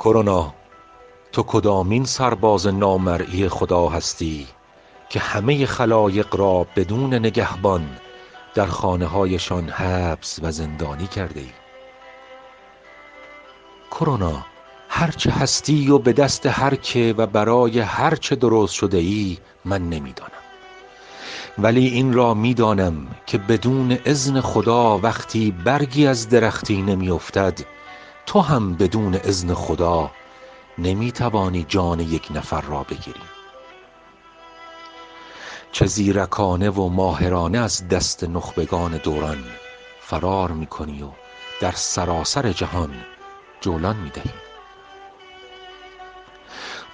کرونا، تو کدامین سرباز نامرئی خدا هستی که همه خلایق را بدون نگهبان در خانه هایشان حبس و زندانی کرده ای؟ کرونا، هرچه هستی و به دست هر که و برای هر چه درست شده ای من نمیدانم، ولی این را میدانم که بدون اذن خدا وقتی برگی از درختی نمیافتد، تو هم بدون اذن خدا نمیتوانی جان یک نفر را بگیری. چه زیرکانه و ماهرانه از دست نخبگان دوران فرار میکنی و در سراسر جهان جولان میدهی.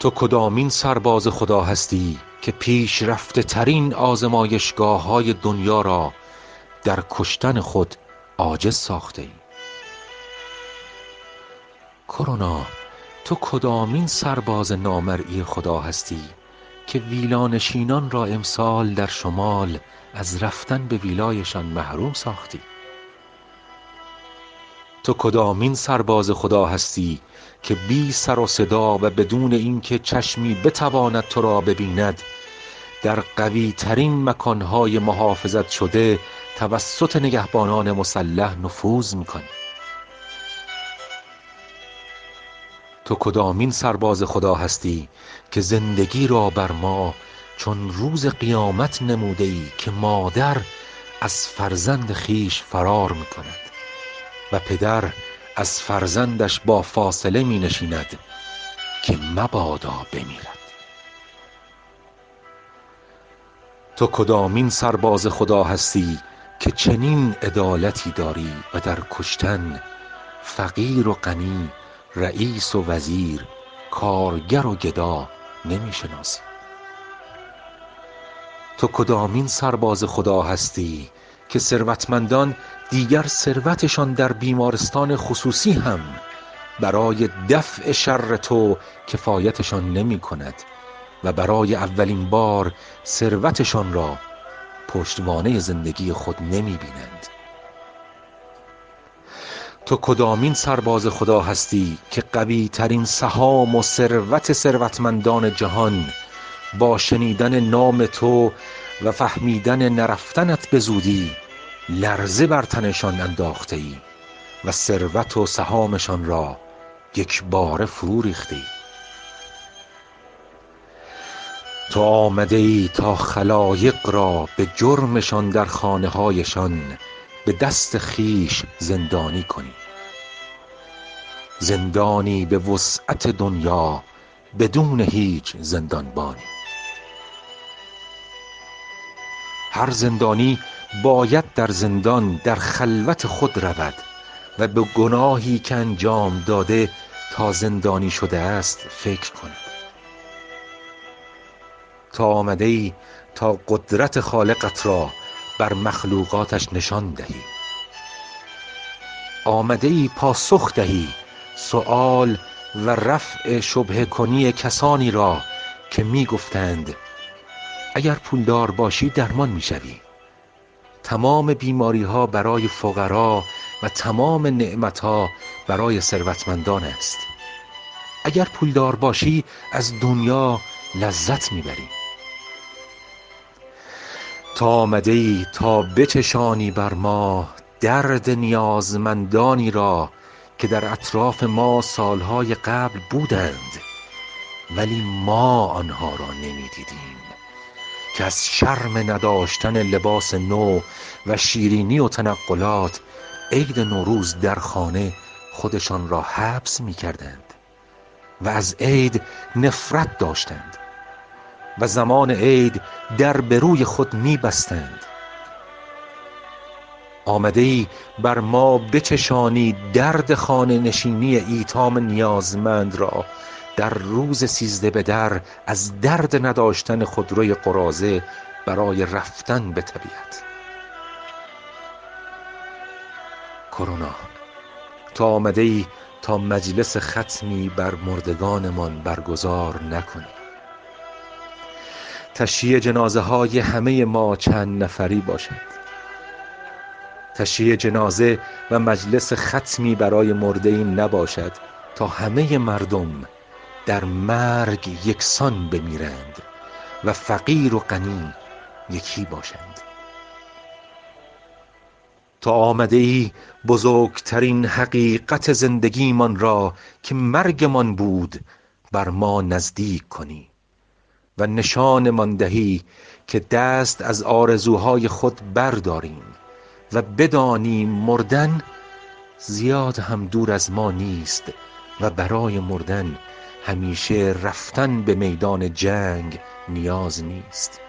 تو کدامین سرباز خدا هستی که پیشرفته ترین آزمایشگاه های دنیا را در کشتن خود عاجز ساخته ای؟ کرونا، تو کدامین سرباز نامرئی خدا هستی که ویلانشینان را امسال در شمال از رفتن به ویلایشان محروم ساختی؟ تو کدامین سرباز خدا هستی که بی سر و صدا و بدون اینکه چشمی بتواند تو را ببیند در قوی ترین مکانهای محافظت شده توسط نگهبانان مسلح نفوذ میکنی؟ تو کدامین سرباز خدا هستی که زندگی را بر ما چون روز قیامت نموده ای که مادر از فرزند خیش فرار میکند و پدر از فرزندش با فاصله می نشیند که مبادا بمیرد؟ تو کدامین سرباز خدا هستی که چنین عدالتی داری و در کشتن فقیر و غنی، رئیس و وزیر، کارگر و گدا نمی شناسی؟ تو کدامین سرباز خدا هستی که ثروتمندان دیگر ثروتشان در بیمارستان خصوصی هم برای دفع شر تو کفایتشان نمی کند و برای اولین بار ثروتشان را پشتوانه زندگی خود نمی بینند؟ تو کدامین سرباز خدا هستی که قوی ترین سهام و ثروت ثروتمندان جهان با شنیدن نام تو و فهمیدن نرفتنت به زودی لرزه بر تنشان انداخته ای و ثروت و سهامشان را یک باره فرو ریخته ای؟ تو آمده ای تا خلایق را به جرمشان در خانه هایشان به دست خیش زندانی کنی، زندانی به وسعت دنیا بدون هیچ زندانبانی. هر زندانی باید در زندان در خلوت خود رود و به گناهی که انجام داده تا زندانی شده است فکر کند. تا آمده ای تا قدرت خالقت را بر مخلوقاتش نشان دهی، آمده ای پاسخ دهی سؤال و رفع شبهه کنی کسانی را که می گفتند اگر پولدار باشی درمان می شوی، تمام بیماری ها برای فقرا و تمام نعمت ها برای ثروتمندان است، اگر پولدار باشی از دنیا لذت می بری. تا آمده ای تا بچشانی بر ما درد نیازمندانی را که در اطراف ما سالهای قبل بودند ولی ما آنها را نمی دیدیم، که از شرم نداشتن لباس نو و شیرینی و تنقلات عید نوروز در خانه خودشان را حبس می کردند و از عید نفرت داشتند و زمان عید در به روی خود می بستند. آمده ای بر ما بچشانی درد خانه نشینی ایتام نیازمند را در روز 13 به در از درد نداشتن خودروی قراضه برای رفتن به طبیعت. کرونا، تا آمده ای تا مجلس ختمی بر مردگانمان برگزار نکنی. تشییع جنازه های همه ما چند نفری باشد. تشییع جنازه و مجلس ختمی برای مرده ای نباشد تا همه مردم در مرگ یکسان بمیرند و فقیر و غنی یکی باشند. تا آمده ای بزرگترین حقیقت زندگیمان را که مرگمان بود بر ما نزدیک کنی و نشانمان دهی که دست از آرزوهای خود برداریم و بدانیم مردن زیاد هم دور از ما نیست و برای مردن همیشه رفتن به میدان جنگ نیاز نیست.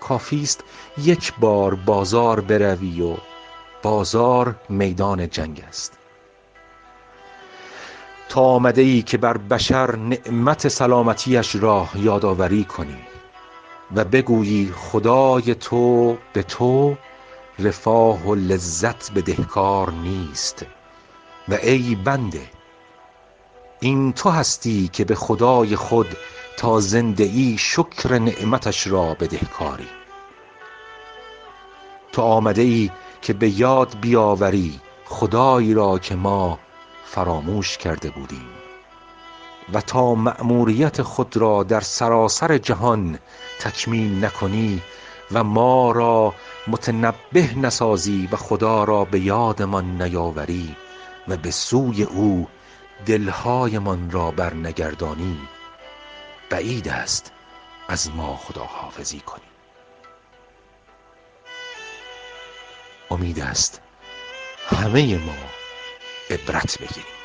کافی است یک بار بازار بروی و بازار میدان جنگ است. تا آمده ای که بر بشر نعمت سلامتیش را یادآوری کنی و بگویی خدای تو به تو رفاه و لذت بدهکار نیست و ای بنده این تو هستی که به خدای خود تا زنده ای شکر نعمتش را بدهکاری. تو آمده ای که به یاد بیاوری خدایی را که ما فراموش کرده بودیم و تا مأموریت خود را در سراسر جهان تکمیل نکنی و ما را متنبه نسازی و خدا را به یادمان نیاوری و به سوی او دلهایمان را برنگردانی، بعید است از ما خداحافظی کنی. امید است همه ما عبرت بگیریم.